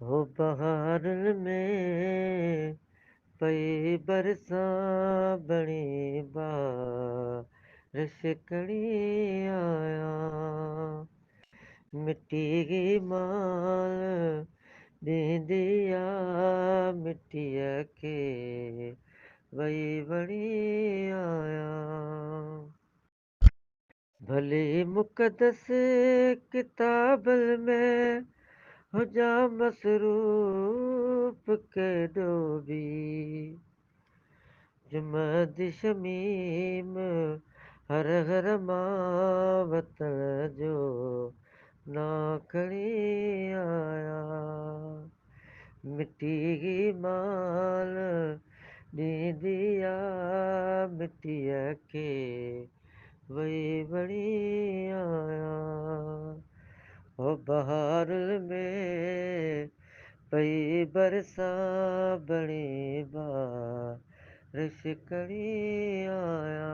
हो बहारुनि में पई बरसां बणी बारिश खणी आया। मिटी माल ॾींदी आ मिटीअ खे वई वणी आया। भली मुक़दस किताबनि में हुजा मसरूफ़ केॾो बि, जुमद शमीम हर हर मां वतन जो ना खणी आया। मिटी माल ॾींदी आ मिटीअ खे वई वणी आया। हो बहारुनि में पई बरसां बणी बारिश खणी आया।